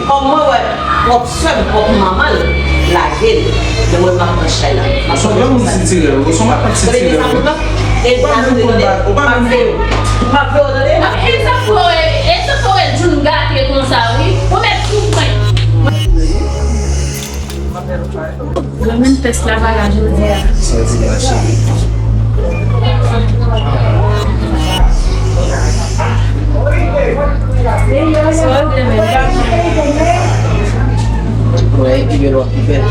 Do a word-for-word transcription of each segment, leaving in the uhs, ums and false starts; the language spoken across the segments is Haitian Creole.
Kòm mwen wè pwòp sè m, pwòp manman l lage l, men mwen m ap pran chay la. M ap pran responsabilite. Ou se yon matant sitirè, ou se yon matant sitirè. Tande sa, moun nan, e gade, tande, tande, m ap veye w. M ap veye w, tande? E sa fè w, e sa fè w wè June gate konsa, wi. Ou mèt sou mwen. Mwen menm tès la pa la jodi a. Sa w di la, cheri? Sa w regle menm? Mwen, epi bèl w ap pi bèl.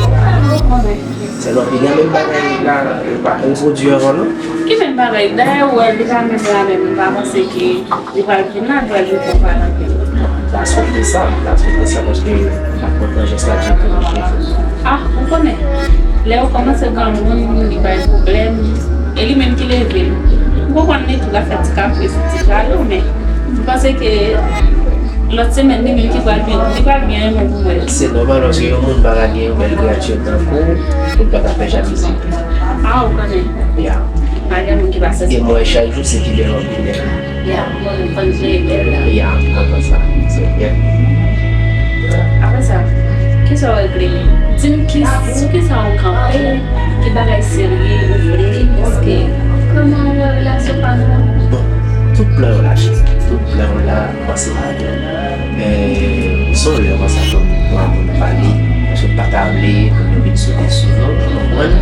Sèlman pi gen menm bagay la, yo pa konn pwodui avan, non? Ki menm bagay? Dayè, ou wè, li pa menm la menm, m pa panse ke li pral vin la, li pral vin fè w pale anpil. That's what they say, that's what they say, paske m ap pran jès la, Dye tou. Ah, ou konnen, lè yo kòmanse granmoun, li bay pwoblèm, e li menm ki leve l. M konprann li tou, l ap fè ti kapris, ti jalou, men m panse ke lòt semèn, li menm ki pral byen, li pral byen renmen w pou mwen. Se nòmal, paske yon moun pa ka gen yon bèl kreyati tankou w, pou l pa ta fè jalouzi. Ah, ou konnen. Ya. Pa gen moun ki pa santi. E mwen, chak jou, se pi bèl w ap vin bèl. Ya, mwen, m konn jere bèl la. Ya, m konprann sa. So, yeah. Apre sa, kisa w regle? Di m ki, sou kisa ou kanpe, ki bagay serye ou vle, paske kòman ou wè relasyon pa nou an? Bon, tout plan yo la, cheri. Tout plan yo la, panse pa nou. Eh, sorry, avan sa, pou, pou, pou nou pale, paske m pa ta vle pou nou vin sote sou nou, ou konprann?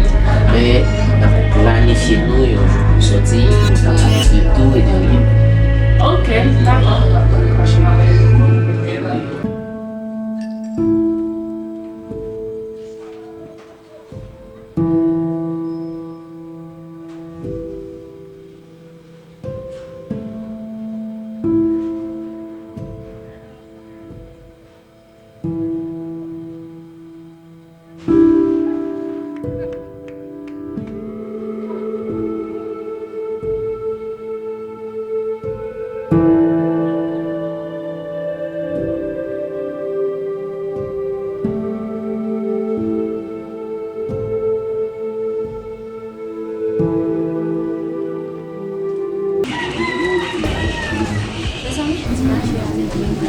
Men, n ap planifye nou yon jou pou sòti, pou nou ta pale de tou e de rien. Ok, dakò. Mezanmi, ti mache avèk mwen la.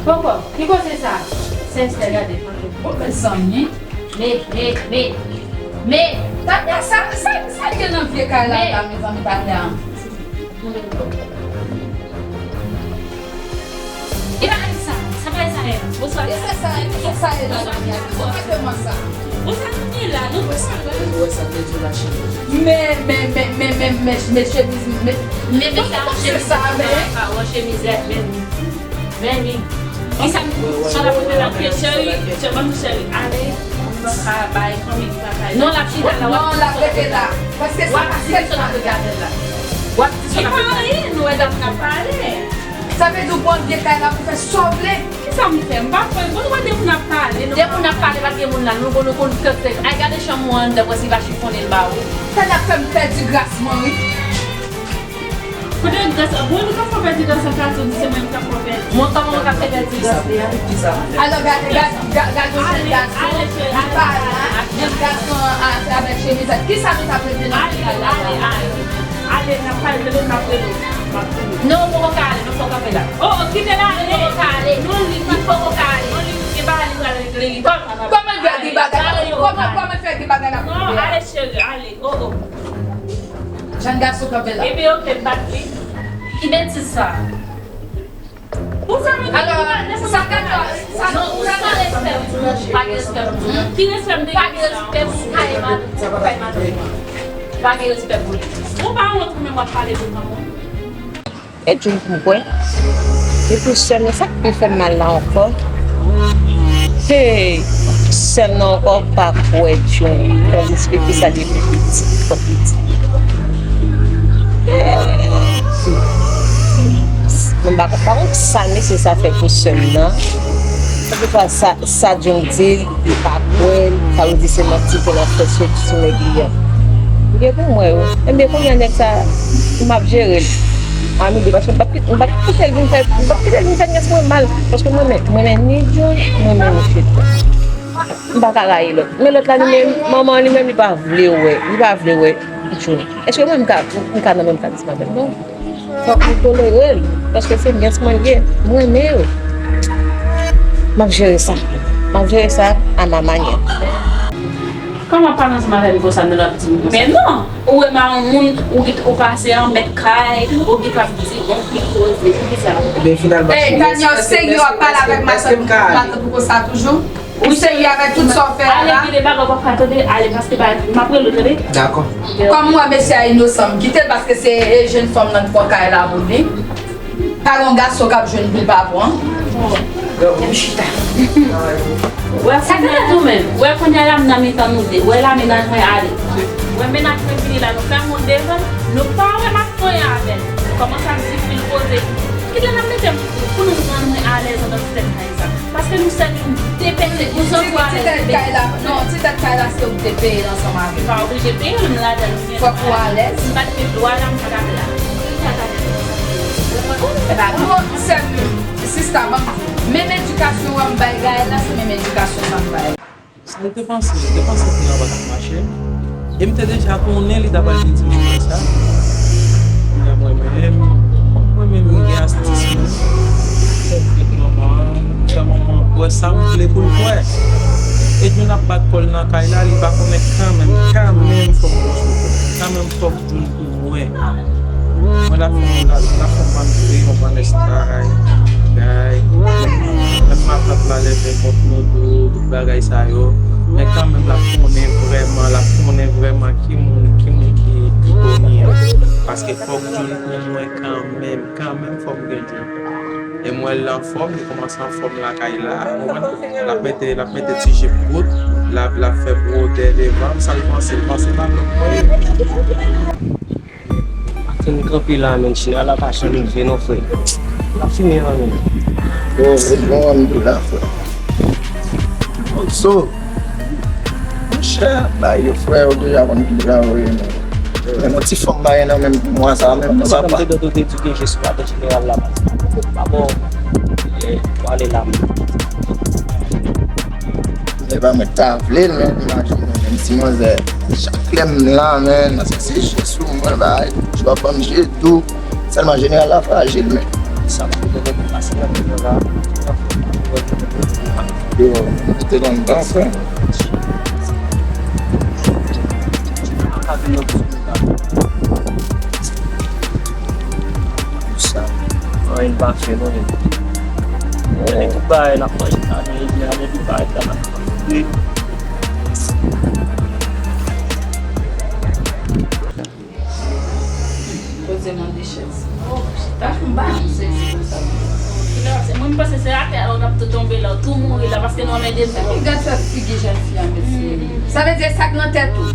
Poko, ki koze sa? Sè Esther, gade. Bon, mezanmi. Me, me, me, me. Tanya, sa, sa, sa gen nan vye kay la, la, mezanmi, Tanya? E pa sa, sa pa sa ye. Bonswa. E se sa, e se sa ye la, Tanya. Konpòteman sa. Bonswa, nou gen la, nou. Ou wè sa, ou wè sa, te di la, cheri. Men, men, men, men, men, men, men, chemiz, men. Men, men, sa, chemiz, sa, men. Pawòl, chemiz, men. Men li. Kisa m, sa la pote la, cheri, cheri, ban m cheri, ale, ou pa ka bay fanmi ki pa ka. Non, l ap chita la, w ap. Non, l ap rete la. Paske sa pa sèl sa. W ap di sa. Li pa anyen, nou wè dat n ap pale. Sa vle di w pran vye kay la pou fè sa w vle. Kisa m fè? M pa fè. Bon, nou wè de moun ap pale, nou. De moun ap pale, pa t gen moun la. Nou, nou konn kèk tèt. Ay, gade chanm ou anndan, pwès li pa chifonnen l ba ou. Sa n ap fè m pèdi gras mwen, wi. Kote gras la? Bon, nou ka fè pèdi gras la, ka di se mwen ki ka fè pèdi. Mwen kòman mwen ka fè pèdi gras li a? Alò, gade, gade, gade, gade yon jèn gason, li pa la, jèn gason an, a, se avèk chemiz la. Kisa nou t ap regle nan peyi a la? Ale, ale, ale, n ap pale de nou, n ap rele w, n ap rele w. Non, ou poko ka ale, non, fò w kanpe la. Oh, oh, kite l ale. Li poko ka ale. Non, li pa poko ka ale. Non, li, li pa ale, li pral regle li. Kòman, kòman l fè gen bagay la? Kòman, kòman l fè gen bagay la? Non, ale, cheri, ale. Oh, oh. Jèn gason kanpe la. Epi yo te bat li. Ki betiz sa? Ou sa nou. Alò, sa ka sa nou. Pa gen respè pou nou. Pa gen respè pou nou. Ki respè m te gen? Pa gen respè pou kay madanm. Kay madanm. Pa gen respè pou li. Ou pa wont ou menm w ap pale de granmoun? E June pou kwè. E pou sè m nan, sa k pi fè m mal la ankò? Hey, sè m nan ankò pa kwè June. Tandis ke fis la depi piti, twò piti. Mwen pa, pa konn sa mesye sa fè pou sè m nan. Sa, sa June di, li pa kwè l, sa vle di se manti ke l ap fè sou, sou nèg li a. Gen pou m wè wi. Ebyen, kounye a nèg sa, m ap jere l. Ann ede, paske m p ap kit-, m p ap kite l vin fè, m p ap kite l vin fè nyès mwen mal. Paske mwen renmen, mwen renmen ni June, mwen renmen ni Fedna. M pa ka rayi lòt. Men lòt la, li menm, manman li menm, li pa vle wè. Li pa vle wè June. Èske mwen, m ka, m ka nan menm klas avè l? Non. Fòk m tolere l. Paske se nyès mwen l ye. M renmen yo. M ap jere sa. M ap jere sa à ma manière. Kòman w ap pale ansanm avè m konsa, men w ap di m konsa? Men non! Ou wè m a yon moun, ou gen, ou pase an mèt kay, ou gen p ap di, bon, ki koze, poukisa? Ebyen, finalman, Ey, Tanya, w serye w ap pale avèk matant, matant ou konsa toujou? Ou serye avèk tout sa w fè a la? Ale, gen de bagay w p ap ka tande, ale, paske bagay, m ap rele w, tande? Dakò. Kòm ou wè mesye a inosan, m kite l, paske se, e, jèn fanm nan k pran kay la pou li. Pa gen yon gason k ap jwenn pou l pa pran. Bon, m chita. Wè, sa fè tèt ou menm. Wè, kounye a la, m nan mitan nou de. Wè, la, mennaj mwen ale. Wè, mennaj mwen vini la, nou fèmen devan l. Nou pa wè m ap fanyen avè l. Nou kòmanse ap di pil koze. Kite l ap mete m pou nou rann mwen alèz anndan ti tèt kay sa. Paske nou sèvi m depèse, nou santi w alèz. Ti tèt kay la, non, ti tèt kay la se ou ki te peye l ansanm avè m. M pa oblije peye l, m ladan l. Fòk ou alèz. M pa t gen dwa la, m pa t ap la. Epa, non, sèl sista, ban m di w, menm edikasyon wè m bay Gaël la, se menm edikasyon sa m bay. Sa l te panse, li te panse kounye a pa t ap mache. E m te deja konnen li ta pral vin di m konsa. Kounye a mwen menm, mwen menm m gen astis mwen. Fè manman, fè manman wè sa m vle pou l wè. E June ap bat kò l nan kay la, li pa konnen kanmenm, kanmenm fòk June, kanmenm fòk June pou mwen. Mwen la fè yon la, la fè yon bann pri, yon bann estay, bagay. Menm matant la leve kont nou tou, tout bagay sa yo. Men kanmenm l ap konnen vrèman, l ap konnen vrèman ki moun, ki moun ki, ki Tony an. Paske fòk June pou mwen kanmenm, kanmenm fòk gen June. E m wè l anfòm, li kòmanse anfòm lakay la, ou konprann? L ap mete, l ap mete ti jip kout, l ap, l ap fè bwodè devan, sa l panse, l panse pa lòt mwen. Maten kanpe la, menn, china la pa janm rive non, frè. L ap fimen an, menn. Yo, e bon, m tou la, frè. So, monchè, bay yo, frè, yo deja konn ki jan yo ye, menn. Men yon ti fanm pa gen nan menm mwa sa menm non, papa. Kòm te di w te di ke Jesu pa nan jeneral la, pa bon, e, w ale la menm. Se pa mwen ki ta vle l, men imajine w, menm ti manzè, chak lè m la, menm, se, se Jesu, mwen, bay, Jewova ban m je dou. Sèlman jeneral la frajil, men. Sa pa gen pwoblèm, pase nan jeneral la. Yo, mete nan tan, frè. Sa, anyen pa fè, non, men. Tout bagay n ap manje, anyen, anyen, tout bagay sa n ap manje. Kote mande chèz. Oh, chita, m pa janm sezi konsa. Mwen, m panse se atè a ou t ap tou tonbe la, ou tou mouri la, paske nou anmède m. Epi gad fè figi jèn fi a, mesye. Sa vle di e sa k nan tèt ou.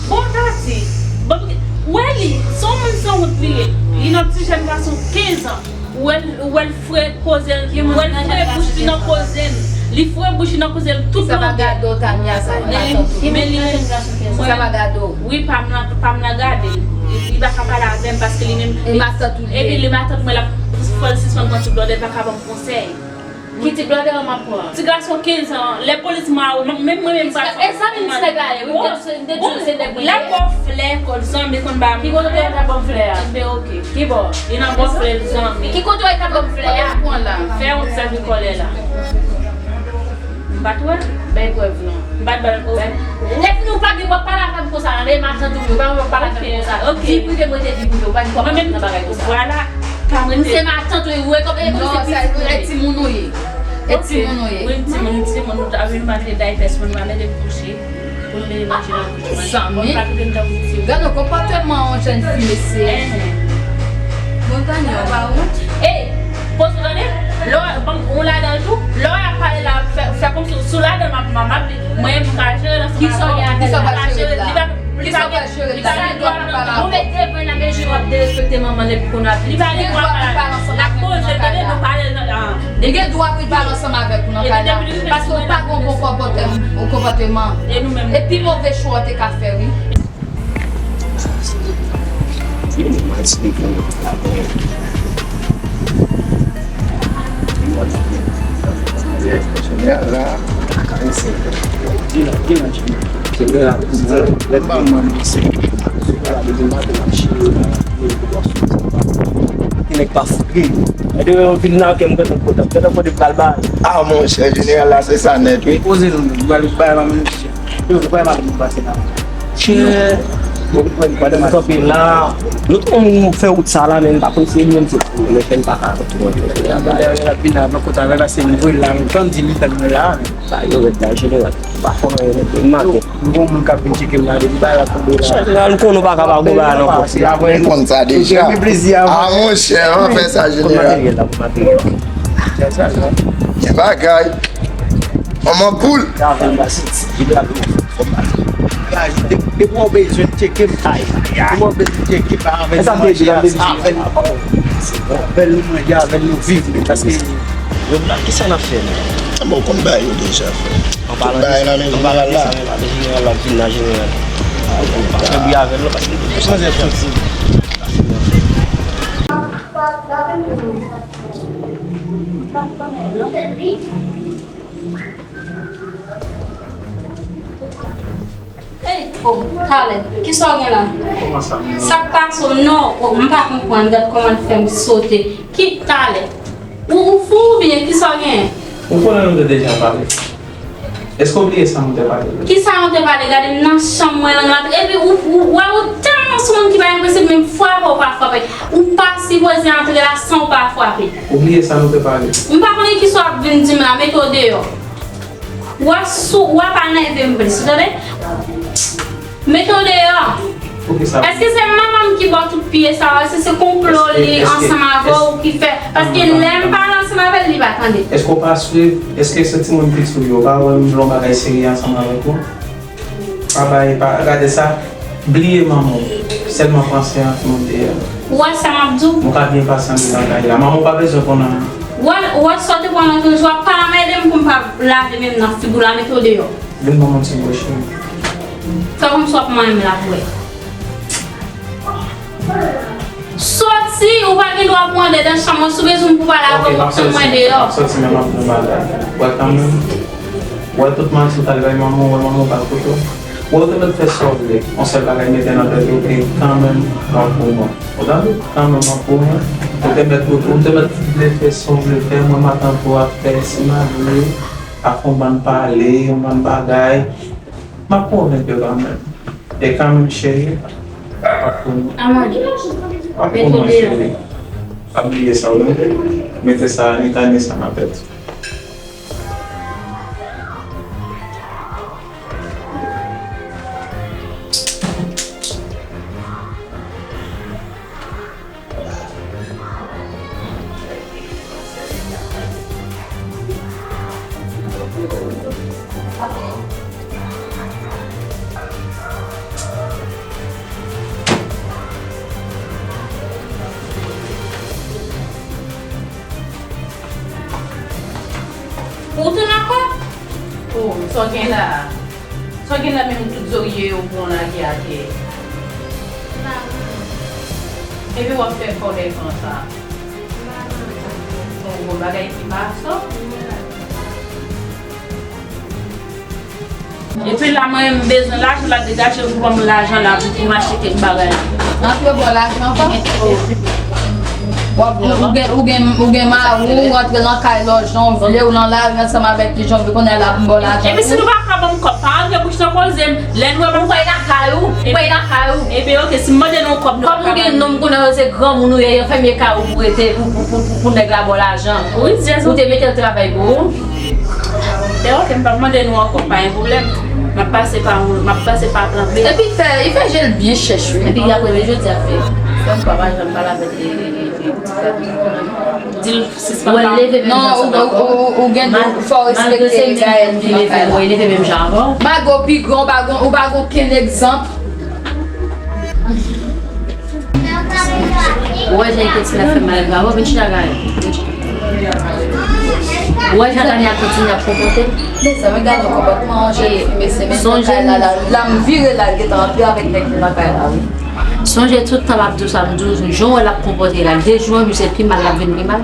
Bon, Tati, bon, wè li, se yon moun sanwont li ye. Li nan ti jèn gason kenz an. Ou wè l, ou wè l fre koze l, ou wè l fre bouch li nan koze m. Li fre bouch li nan koze m tout lonè. Sa pa gade w, Tania, sa e matant ou. Men li menm, sa pa gade w. Wi, pa m nan, pa m nan gade l. Li, li pa ka pale avè m paske li menm, e matant ou li ye. Epi li matant mwen, l ap, fò l sispann pran ti blòdè, l pa ka ban m konsèy. Ki ti blòdè an m ap pran? Ti gason kenz an, lè polis ma ou, menm mwen menm pa. E sa menm ti nèg la ye, wi, m te di w se nèg mwen ye. L ap ba w flè, kòm zanmi konn ba moun flè. Ki kote w ta ban m flè a? Enben, oke. Ki bò? Li nan bò flè zanmi. Ki kote w ta ban m flè a? Fè yon sèvi kòlè la. M pa t wè. Bay prèv non. M pa t ba l. Lè fini ou pa gen dwa pale avè m konsa, ale matant ou, ou pa gen dwa pale avè m konsa. Oke. Vi prive mwen te vi prive, ou pa gen dwa pale nan bagay konsa. Vwala. M se matant ou, e kòm e kòm se pitit mwen, e timoun ou ye. E timoun ou ye. Wi, m timoun, m timoun, ou ta vin mande daypès mwen, mande de kouche. Pou l mete manje nan bouch mwen. Zanmi. Mwen pa kite m tankou ti. Gade yon konpòteman yon jèn fi, mesye. Enhen. Bon, Tania, ou pa wont? Ey, poze w tande. Lè w, ban m, ou ladan l tou. Lè w ap pale la, fè, fè kòmsi, si w ladan l, m ap, m ap, m ap, mwen, m ka jere l ansanm avè w. Kisa w gen avè l la? Li pa, li pa gen, li pa gen dwa pale avè w. Ou mete devan l, ap jere w ap derespekte manman l epi kounye a li pa gen dwa pale avè w. L ap poze l, tande, nou pale l nan, ah. Li gen dwa pou l pale ansanm avèk ou nan kay la. Paske w pa gen yon bon konpòte-, yon konpòteman. E nou menm. E pi move chwa w te ka fè, wi. Jeneral la, Gen nèg pa fout ri. Gade yon vil nan kè m gentan kontan. Gentan kote pral bay. Ah, monchè, jeneral la, se sa nèt, wi. Poze nou, nou pral bay la menm jan. Yo, nou pral mal nou pase la. Chè. Bon, nou kanpe la. Nou tou nou fè wout sa la, men n pa konn si li menm se pou nou, men fè n pa ka kontinye. Lè l ap vin la, nan kote avè la, se nou voye la, nou tann di li tann nou la. Sa yo rèd la, jeneral. Pa fò anyen, men, men maten. Nou gon moun k ap vin tcheke m la depi bagay la tonbe la. Jeneral, nou konnen nou pa ka pa gon bagay nan kòb. Mwen konn sa deja. Mwen plezi a. Ah, monchè, an fè sa, jeneral. Gen bagay. Manman poul. Depi w bezwen tcheke m, depi w bezwen tcheke m, avè l nou manje, avè l nou viv, paske Yo, kisa n ap fè menm? Bon, ou konn bagay yo deja, frè. Tout bagay nan men jeneral la. Jeneral la, vin nan jeneral. Fè bri avè l non, paske li te sanse tout. Ey, oh, talè, kisa w gen la? Kòman sa, menm? Sa k pase w? Non, oh, m pa konprann, gad kòman l fè m sote. Ki talè? Ou, ou fou oubyen kisa w genyen? Ou konnen nou te deja pale. Èske w bliye sa nou te pale? Kisa nou te pale? Gade m nan chanm mwen, lang la, epi ou, ou, ou wè ou tèlman sou moun ki pa gen prensip, menm frape w pa frape. Ou pa sipoze antre la san w pa frape. Ou bliye sa nou te pale? M pa konnen kisa w ap vin di m la, mete w deyò. W ap sou, w ap anève m plis, ou tande? Mete w deyò. Èske se manman m ki ba w tout pye sa yo? Èske se konplo li ansanm avè w ki fè? Paske lè m pale ansanm avè l, li pa tande. Èske w pa swiv? Èske se timoun piti w yo? Ou pa wè m vle yon bagay serye ansanm avèk ou? Pa bay, pa gade sa. Bliye manman w. Sèlman panse a timoun deyò. Ou wè sa m ap di w? Nou ka byen pase andedan kay la. Manman w pa bezwen konnen anyen. Ou wè, ou wè sa w te pran nan toujou ap pale ede m pou m pa lave men m nan figi w la, mete w deyò. Vin ban mwen ti bwè cheri. Fè kòmsi w ap manyen m la pou wè. Soti, ou pa gen dwa pou andedan chanm mwen, si w bezwen m pou pale avè w, tann mwen deyò. Ok, m ap soti, m ap soti, men m ap pran bagay. Ou wè kanmenm, ou wè tout manti w t al bay manman w, ou wè manman w pa l koute w. Ou wè ou te mèt fè sa w vle, yon sèl bagay mete nan tèt ou, e kanmenm w ap pou mwen. Ou tande? Kanmenm w ap pou mwen. Ou te mèt, ou te mèt vle fè sa w vle fè, mwen m ap tann pou w ap fè, si malgre. Ak yon bann pale, yon bann bagay. M ap konvenk yo kanmenm. E kanmenm, cheri, w ap pou mwen. W ap pou mwen, cheri. Pa bliye sa, wi. Mete sa, annik ane sa nan tèt ou. Ou tounen ankò? Oh, sa w gen la? Sa w gen la menm tout zorye yo bon lage atè. Epi w ap fè kòlè konsa. Bon, bon bagay ki pa sòt. Epi la mwen m bezwen lajan la degaje pou ban m lajan la pou m achte kèk bagay. Antre ba w lajan ankò? Ou gen, ou gen, ou gen mari w, ou rantre nan kay lòj jan w vle, ou nan lari ansanm avèk li jan w vle, kounye a la pou m ba w lajan. Epi si nou pa ka ban m kòb, pa rantre bouch nan koze m. Lè nou wè m ap fè lakay ou, ou pay lakay ou. Epi oke, si m mande nou kòb, nou pa ka ban m. Kòm ou gen nonm kounye a, se granmoun ou ye, yo fèmye kay ou pou rete, pou, pou, pou, pou, pou nèg la ba w lajan. Wi, Jezi. Ou te mete l travay pou ou. E oke, m p ap mande nou ankò, pa gen pwoblèm. M ap pase pa, m ap pase pa plan B. Epi fè, li fè je l byen chèch, wi. Epi apre, men jodi a fè. Fè m pa, pa janm pale avèk li, li, li, li, li, li, di l sispann pale. Non, ou, ou, ou, ou gen dwa, fò w respekte Gaël ki nan kay la. Ou leve menm jan avè w. Malgre w pi gran, ou pa gon, ou pa gon kenn egzanp. Ou wè jan Eketina fè mal, bravo, vin chita, Gaël. Vin chita. Ou wè jan Tania kontinye ap konpòte l? Mezanmi, gade yon konpòtman, anje, mesye, mesye, nan kay la, la, la, m vire la, l gentan antre avèk nèg nan kay la, wi. Sonje tout tan m ap di w sa, m di w, jan w wè l ap konpòte la, de jou an jou, se pi mal l ap vin pi mal.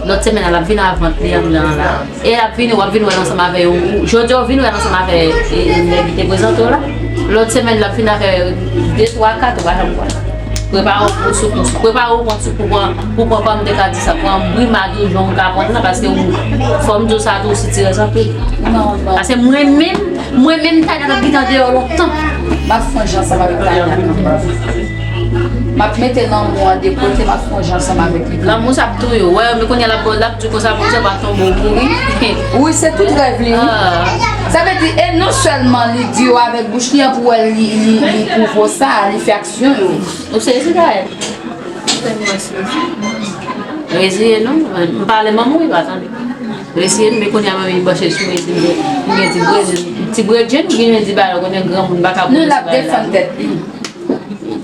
Lòt semèn la, l ap vin ak vant li anndan an la. E l ap vini, w ap vin wè l ansanm avè yo. Jodi a, w vin wè l ansanm avè, e, e, nèg ki te prezante w la. Lòt semèn, l ap vin avè de, twa, kat, ou pa janm konn. Prepare w pou sou, pou sou, prepare w pou, pou pran, pou pran, kòm m te ka di sa, pran brimad ou jan w ka pran la, paske ou, fò m di w sa tou, ou sitirèz anpil. Non, non. Paske mwen menm, mwen menm, Tanya t ap gentan deyò lontan. M ap fè yon jan ansanm avèk Tanya kanmenm. M ap mete lanmou an de kote, m ap fè yon jan ansanm avèk li. Lanmou sa ap touye w. Wè, men kounye a l ap, l ap di konsa, pou sa pa tonbe w kouri. Wi, se tout rèv li, wi. Ah. Sa vle di, e non sèlman li di yo avèk bouch li an pou wè li, li, li pwouve w sa, li fè aksyon yo. Ou sezi, Gaël? Reziye nou, m pale manman wi pa tande. Reziye nou, men kounye a manmi bache sou mwen, di m gen, m gen ti bredjenn, ti bredjenn, ou gen di bagay, konnen granmoun pa ka pwononse bagay la. Non, l ap defann tèt li.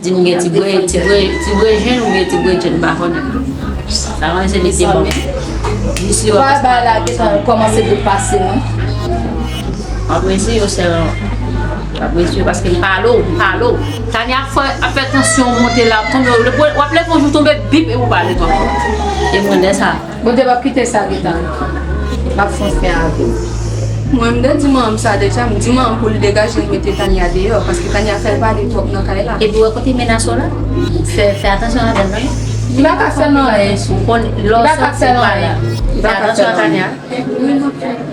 Di m gen ti bre, ti bre, ti bredjenn oubyen ti bredjenn, m pa konnen. Sa konnen se li te ban m. Jis yo. Bagay la gentan kòmanse depase mwen. Apresye yo sèl. Apresye yo paske m pale w, m pale w. Tanya fè, ap fè tansyon w monte la, ap tonbe, w ap leve yon jou tonbe bip epi w pa leve ankò. E mwen lè sa. Bondye p ap kite sa gentan. M ap fè yon fen avè w. Mwen, m te di manman m sa deja, m di manman m pou l degaje l mete Tanya deyò, paske Tanya fè l pale twòp nan kay la. Epi w wè kote menas w la? Fè, fè atansyon avè l, non? Li pa ka fè l anyen. Ou konn, lè w sòti pa la. Li pa ka fè l anyen.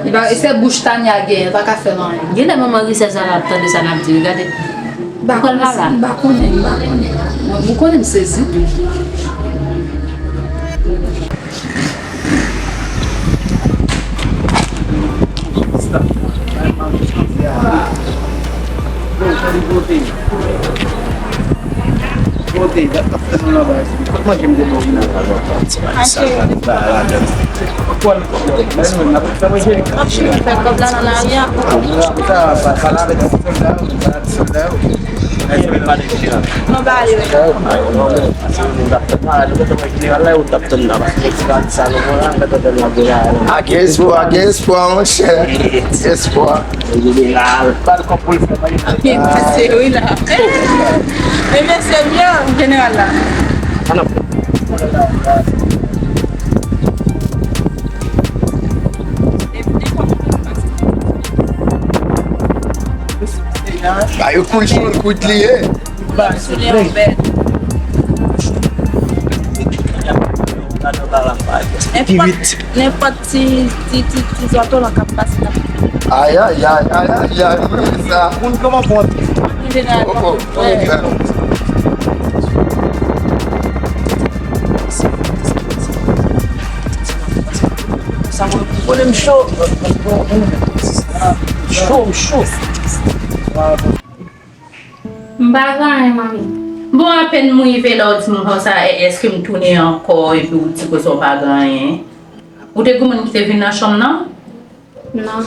Li pa, se bouch Tanya genyen, li pa ka fè l anyen. Genlè manman Richard sa l ap tande sa n ap di, gade. M pa konnen, m pa konnen, m pa konnen. Mwen, ou konnen m sezi. Ake espwa, ake espwa, monchè. Ake espwa. Jeneral. Wi, la. E mesye byen, jeneral la. Ba yo kout, kout li ye. Ba sou Leon Bèl. Nenpòt, nenpòt ti, ti, ti, ti zòtolan k ap pase la. Ay, ay, ay, ay, ay, ay, mwen sa. Moun kòman pran? An jeneral, oh, oh, oh, yeah. Sa mwen, mwen, m cho. Cho, m cho. M pa gen anyen, manmi. Bon, apèn m rive la, w di m konsa, e, èske m tounen ankò, epi w di konsa w pa gen anyen? Ou te gen moun ki te vin nan chanm nan? Non.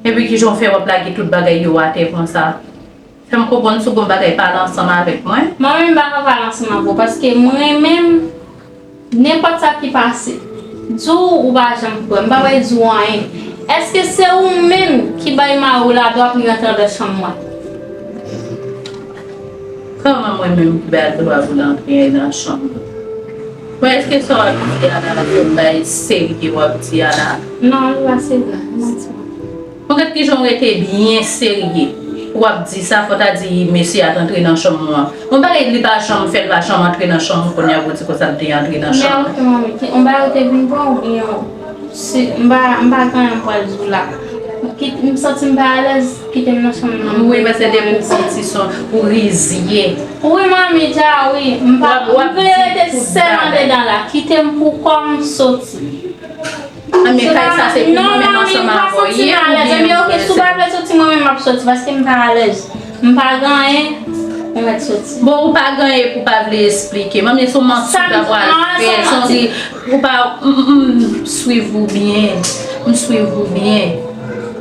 Epi kijan w fè w ap lage tout bagay yo atè konsa? Fè m konprann si w gen bagay pale ansanm avèk mwen. Manmi, m pa ka pale ansanm avè w, paske mwen menm, nenpòt sa ki pase, di w ou pa janm kwè, m pa pral di w anyen. Èske se ou menm ki bay mari w ladwa pou l rantre anndan chanm mwen? Kòman mwen menm ki bay l dwa pou l antre nan chanm mwen? Bon, èske sa w ap di a la, se yon bagay serye w ap di a la? Non, li pa serye, manti w ap di. Bon, gad kijan w rete byen serye. W ap di sa, fò w ta di mesye a t antre nan chanm ou an. Yon bagay li pa janm fè, l pa janm antre nan chanm ou, kounye a pou w di konsa l te antre nan chanm ou. Men oke, manmi, ki, yon bagay ou te vin pran oubyen si, m pa, m pa gen anyen m pral di w la. Ki, m santi m pa alèz, kite m nan chanm nan. Wi, paske depi w piti, se yon, ou rizye. Wi, manmi, dja wi. M pa, m vle rete sèl andedan la. Kite m pou kò m soti. Anben, kay sa se pou mwen menm ansanm avè w ye, oubyen m dwe soti? Manmi, pa santi m alèz, men oke, si w pa vle soti, manmi, m ap soti, paske m pa alèz. M pa gen anyen, ou mèt soti. Bon, ou pa gen anyen pou w pa vle esplike. Manmi, se yon manti w ta pral fè, se yon di, ou pa, m, m, m swiv ou byen, m swiv ou byen,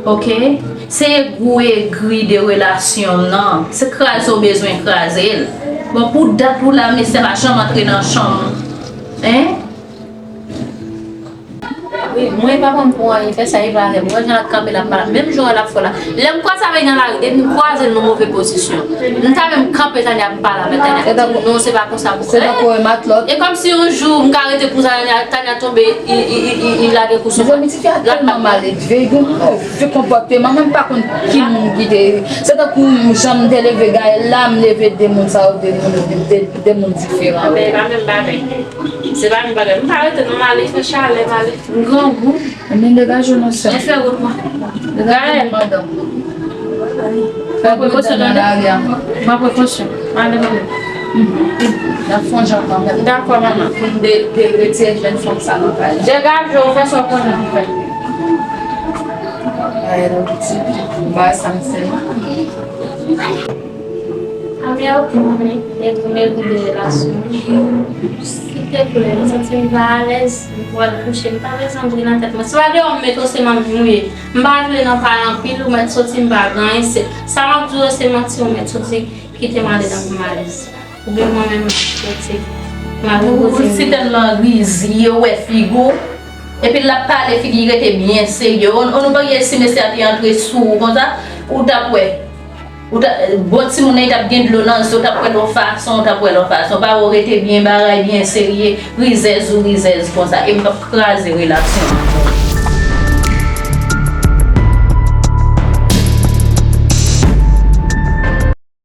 oke? Se egou egri de relasyon w nan, se kraze w bezwen kraze l. Bon, pou dat ou la, mesye pa janm antre nan chanm ou, en? Mwen pa pran m pou anyen, fè sa e pa avè m. Mwen jan l ap kanpe l ap pale, menm jan l ap fè la. Lè m kwaze avè l nan lari, depi m kwaze l nan move pozisyon, m ta menm kanpe Tania ap pale avè Tania. M di non, se pa konsa pou fè. E kòmsi yon jou m ka rete kouzen Tania, Tania tonbe, li lage kou sou mwen. Mezanmi, tifi a tèlman maledve, gen yon move konpòteman, mwen m pa konn ki moun ki te. Se tankou jan m te leve Gaël la, m leve de moun sa yo, de moun, de, de moun diferan. Men e pa menm bagay. Se pa menm bagay. M pa rete non, m ale, fè chalè, m ale. M grangou. Ebyen degaje w non sè. Mwen fè wout mwen. Degaje w madanm. Fè prekosyon, tande. Pran prekosyon. M ale mwen menm. N ap fè yon jan kanmenm. Dakò manman. Pou n de, de retire jèn fanm sa nan kay. Degaje w, fè sa w konnen pou fè. Ay, non, ti, ba sa m sè. Amyè, ok, manmi, e pou m egou de relasyon. Silteplè, m santi m pa alèz, m pral kouche. M pa bezwen bri nan tèt mwen. Se pa deyò m met w, se manmi m ou ye. M pa vle nan pale anpil, ou mèt soti, m pa gen anyen. Se, sa m ap di w yo, se manti, ou mèt soti, kite m ale nan pou m alèz. Oubyen mwen menm, m soti, m al repoze m. Ou sitèlman rizye, ou wè figi w. Epi l ap pale, figi l rete byen serye. Ou, ou nou pa gen si mesye a te antre sou ou konsa, ou t ap wè. Ou ta, bon timoun nan, li t ap gen dlo nan zye, ou t ap wè l yon fason, ou t ap wè l yon fason. Pa wè w rete byen bagay, byen serye, rizèz ou rizèz konsa. E m p ap kraze relasyon an.